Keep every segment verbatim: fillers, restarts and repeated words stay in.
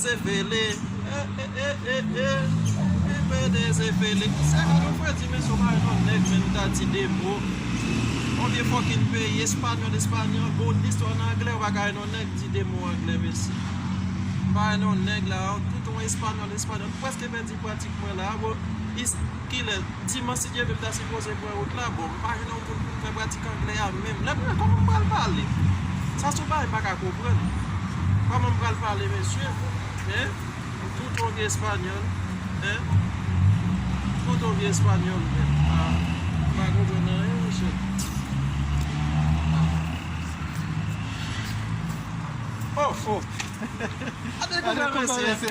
Zefele. Eh, eh, eh, eh, eh. Pepe de Zefele. Se yon frè di, mesye, w pa wè non nèg, men nou ta di de mo. Yon vye fòkin peyi, espanyòl, espanyòl. Bon, listwa nan anglè, w pa ka wè non nèg di de mo anglè, mesye. M pa wè non nèg la, tout yon espanyòl, espanyòl. M prèske pèdi pratik mwen la. Bon, is-, kilè? Dimanch, si Dye vle, m ta sipoze pran wout la. Bon, m pa jwenn yon moun pou m fè pratik anglè a menm. Lè mwen, kòman m pral pale? Sa se yon bagay m pa ka konprann. Kòman m pral pale, mesye? Hein? Tout yon vye espanyòl. Hein? Tout yon vye espanyòl, men. Ah, m pa konprann anyen, monchè. Oh, oh. Ade konprann, mesye.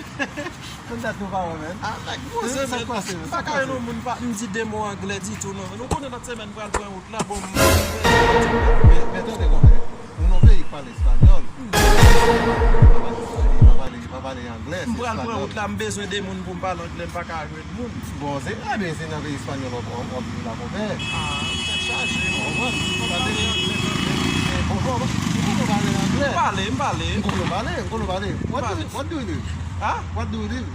Konn dat nou pa wè, men. Ah, nèg poze, men. Sa k pase, men? Sa k pase? Pa ka yon moun pa m di de mo anglè ditou, non. Nou konnen lòt semèn pral pran wout la, bon, m... Men, men tande, konpè. Nou nan peyi k pale espanyòl. Pa pale, pa pale, pa pale anglè, se espanyòl. M pral pran wout la, m bezwen de moun pou m pale anglè, m pa ka jwenn moun. Bon, se, enben, se nan peyi espanyòl w ap, w ap, w ap viv la, konpè. Ah, tèt chaje. Ou konprann? Tande. Bon, bon, bon, ou konn pale anglè? M pale, m pale. M konn pale, m konn pale. What do you, what do you live? Ah? What do you live?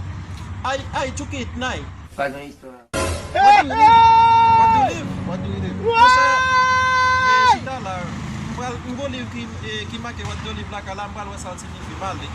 I, I took it night. Pa gen istwa. What do you live? What do you live? What do you live? Monchè, eh, chita la. M pral, m gon liv ki, eh, ki make What do you live lakay la, m pral wè sa l siyifi. M ale.